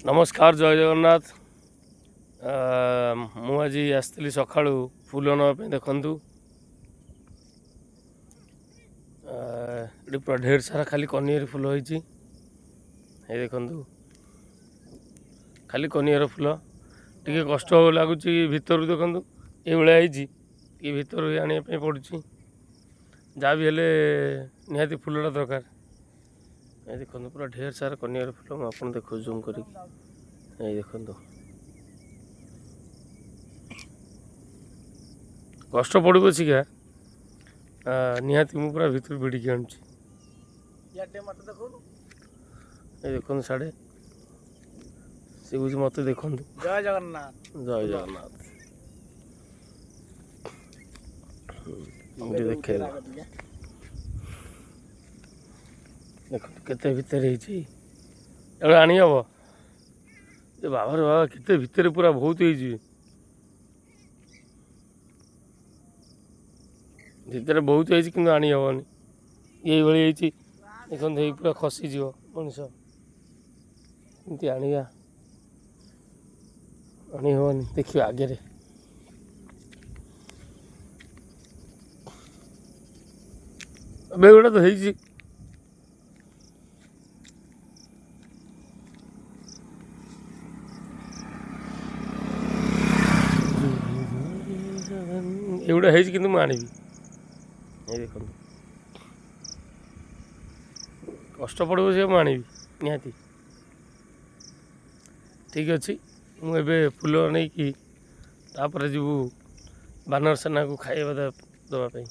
ନମସ୍କାର, ଜୟ ଜଗନ୍ନାଥ। ମୁଁ ଆଜି ଆସିଥିଲି ସକାଳୁ ଫୁଲ ନେବା ପାଇଁ। ଦେଖନ୍ତୁ, ଏଠି ପୁରା ଢେର ସାରା ଖାଲି କନିଅର ଫୁଲ ହେଇଛି। ଏଇ ଦେଖନ୍ତୁ, ଖାଲି କନିଅର ଫୁଲ। ଟିକେ କଷ୍ଟ ଲାଗୁଛି ଭିତରୁ। ଦେଖନ୍ତୁ, ଏଇଭଳିଆ ହେଇଛି, ଟିକେ ଭିତରୁ ଆଣିବା ପାଇଁ ପଡ଼ୁଛି। ଯାହା ବି ହେଲେ ନିହାତି ଫୁଲଟା ଦରକାର। ଏଇ ଦେଖନ୍ତୁ, ପୁରା ଢେର ସାରା କନିଅର ଫୁଲ। ମୁଁ ଆପଣ ଦେଖୁଛି ଜୁମ୍ କରିକି। ଏଇ ଦେଖନ୍ତୁ, କଷ୍ଟ ପଡ଼ିବ ଶିକା ନିହାତି ମୁଁ ପୁରା ଭିତରୁ ଭିଡ଼ିକି ଆଣୁଛି। ଏଇ ଦେଖନ୍ତୁ, ସାଡ଼େ ସେ କହୁଛି ମୋତେ ଦେଖନ୍ତୁ। ଜୟ ଜଗନ୍ନାଥ। ଜୟ ଜଗନ୍ନାଥ। ମୁଁ ଟିକେ ଦେଖେଇଦେବା। ଦେଖନ୍ତୁ, କେତେ ଭିତରେ ହେଇଛି। ଏଗୁଡ଼ା ଆଣି ହେବ? ଏ ବାବାରେ ବାବା, କେତେ ଭିତରେ ପୁରା ବହୁତ ହେଇଛି। ଭିତରେ ବହୁତ ହେଇଛି, କିନ୍ତୁ ଆଣି ହେବନି। ଏଇଭଳି ହେଇଛି ଦେଖନ୍ତୁ, ଏଇ ପୁରା ଖସିଯିବ ମଣିଷ। ଏମିତି ଆଣିବା, ଆଣି ହେବନି। ଦେଖିବା ଆଗରେ। ଏବେ ଏଗୁଡ଼ା ତ ହେଇଛି। ଏଗୁଡ଼ା ହେଇଛି, କିନ୍ତୁ ମୁଁ ଆଣିବି। ଏଇ ଦେଖନ୍ତୁ, କଷ୍ଟ ପଡ଼ିବ ସେ, ମୁଁ ଆଣିବି ନିହାତି। ଠିକ୍ ଅଛି, ମୁଁ ଏବେ ଫୁଲ ନେଇକି ତାପରେ ଯିବୁ ବାନର ସେନାକୁ ଖାଇବା ଦେବା ପାଇଁ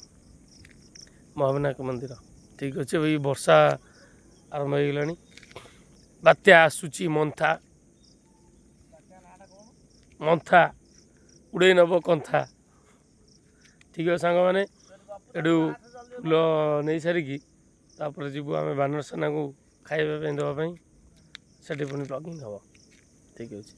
ମହାବିନାୟକ ମନ୍ଦିର। ଠିକ୍ ଅଛି। ଏଇ ବର୍ଷା ଆରମ୍ଭ ହେଇଗଲାଣି, ବାତ୍ୟା ଆସୁଛି ମନ୍ଥା। ମନ୍ଥା ଉଡ଼େଇ ନେବ କନ୍ଥା। ଠିକ୍ ଅଛି ସାଙ୍ଗମାନେ, ଏଠୁ ଫୁଲ ନେଇସାରିକି ତାପରେ ଯିବୁ ଆମେ ବାନର ସେନାକୁ ଖାଇବା ପାଇଁ ଦେବା ପାଇଁ। ସେଠି ପୁଣି ବ୍ଲଗିଂ ହେବ। ଠିକ୍ ଅଛି।